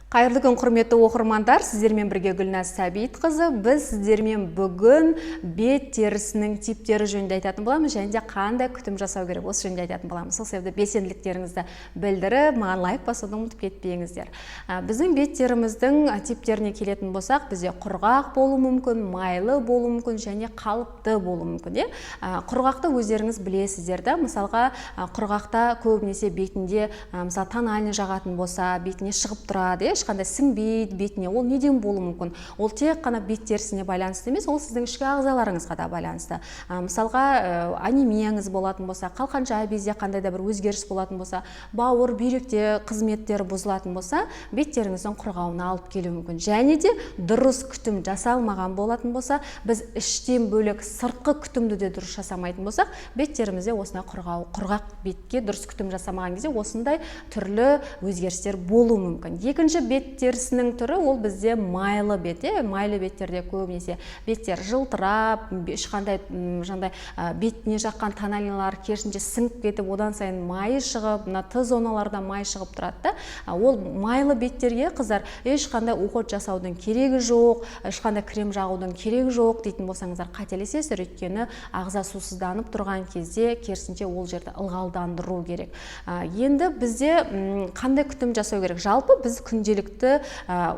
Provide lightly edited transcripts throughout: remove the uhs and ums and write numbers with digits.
Қайырлы күн, құрметті оқырмандар! Сіздермен бірге Гүлназ Сәбитқызы. Біз сіздермен бүгін бет терісінің типтері жөнінде айтатын боламыз және де қандай күтім жасау керек, осы жөнінде айтатын боламыз. Сол себепті белсенділіктеріңізді білдіріп, маған лайк басуды ұмытып кетпеңіздер. Біздің бет теріміздің типтеріне келетін болсақ, бізде құрғақ болуы мүмкін, майлы болуы мүмкін және қалыпты болуы мүмкін, иә. Құрғақты өздеріңіз білесіздер да. Мысалға, құрғақта көбінесе бетінде, мысалы, тональный жағатын болса, бетіне шығып тұрады, иә, ешқандай сіңбейді бетіне. Ол неден болуы мүмкін? Ол тек қана бет терісіне байланысты емес, ол сіздің ішкі ағзаларыңызға да байланысты. Мысалға, анемияңыз болатын болса, қалқанша безде қандай да бір өзгеріс болатын болса, бауыр, бүйректе қызметтері бұзылатын болса, бет теріңіздің құрғауына алып келуі мүмкін. Және де дұрыс күтім жасалмаған болатын болса, біз іштен бөлек сыртқы күтімді де дұрыс жасамайтын болсақ, бет терімізде осындай құрғау, құрғақ бетке дұрыс күтім жасамаған кезде осындай түрлі өзгерістер болуы мүмкін. Екінші бет терісінің түрі ол бізде майлы бет, иә. Майлы беттерде көбінесе беттер жылтырап, ешқандай жаңағыдай бетіне жаққан тональныйлар керісінше сіңіп кетіп, одан сайын майы шығып, мына Т зоналардан май шығып тұрады да. Ол майлы беттерге, қыздар, ешқандай уход жасаудың керегі жоқ, ешқандай крем жағудың керегі жоқ дейтін болсаңыздар, қателесесіздер. Өйткені ағза сусызданып тұрған кезде керісінше ол жерді ылғалдандыру керек. Енді бізде қандай күтім жасау керек? Жалпы біз күнделікті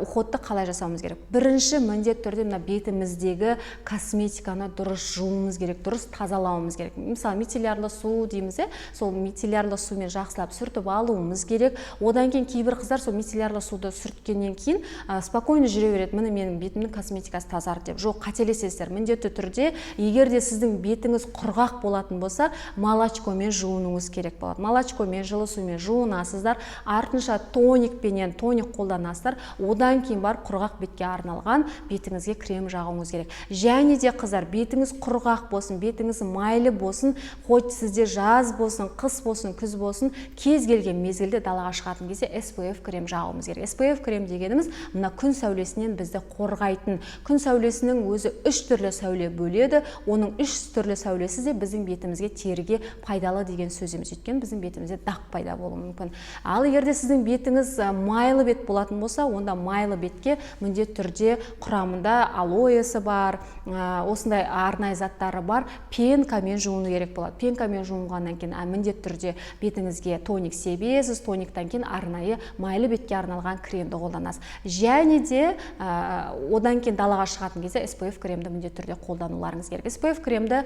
уходты қалай жасауымыз керек? Бірінші, міндетті түрде мына бетіміздегі косметиканы дұрыс жууымыз керек, дұрыс тазалауымыз керек. Мысалы, мицеллярлы су дейміз, иә, сол мицеллярлы сумен жақсылап сүртіп алуымыз керек. Одан кейін кейбір қыздар сол мицеллярлы суды сүрткеннен кейін спокойно жүре береді, міне, менің бетімнің косметикасы тазарды деп. Жоқ, қателесесіздер. Міндетті түрде, егер де сіздің бетіңіз құрғақ болатын болса, молочкомен жуынуыңыз керек болады. Молочкомен, жылы сумен жуынасыздар, артынша тоникпенен, тоник қолданасыздар. Одан кейін барып құрғақ бетке арналған бетіңізге крем жағуыңыз керек. Және де, қыздар, бетіңіз құрғақ болсын, бетіңіз майлы болсын, хоть сізде жаз болсын, қыс болсын, күз болсын, кез келген мезгілде далаға шығатын кезде SPF крем жағуымыз керек. SPF крем дегеніміз мына күн сәулесінен бізді қорғайтын. Күн сәулесінің өзі үш түрлі сәуле бөледі. Оның үш түрлі сәулесі де біздің бетімізге, теріге пайдалы деген сөз емес, өйткені біздің бетімізде дақ пайда болуы мүмкін. Ал егер де сіздің бетіңіз майлы бет болатын болса, онда майлы бетке міндетті түрде құрамында алоэсы бар, осындай арнайы заттары бар пенкамен жуыну керек болады. Пенкамен жуынғаннан кейін міндетті түрде бетіңізге тоник себесіз. Тониктан кейін арнайы майлы бетке арналған кремді қолданасыз. Және де одан кейін далаға шығатын кезде SPF кремді міндетті түрде қолдануларыңыз керек. SPF кремді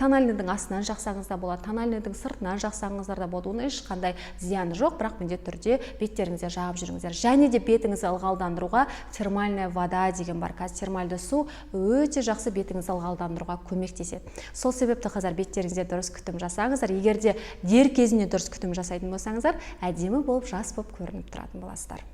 тональныйдың астынан жақсаңыз да болады, тональныйдың сыртынан жақсаңыздар да болады, оның ешқандай зияны жоқ, бірақ міндетті түрде беттеріңізге жағып жүріңіздер. Және де бетіңізді ылғалдандыруға термальная вода деген бар. Қазір термальды су өте жақсы бетіңізді ылғалдандыруға көмектеседі. Сол себепті, қыздар, беттеріңізге дұрыс күтім жасаңыздар. Егер де дер кезінде дұрыс күтім жасайтын болсаңыздар, әдемі болып, жас болып көрініп тұратын боласыздар.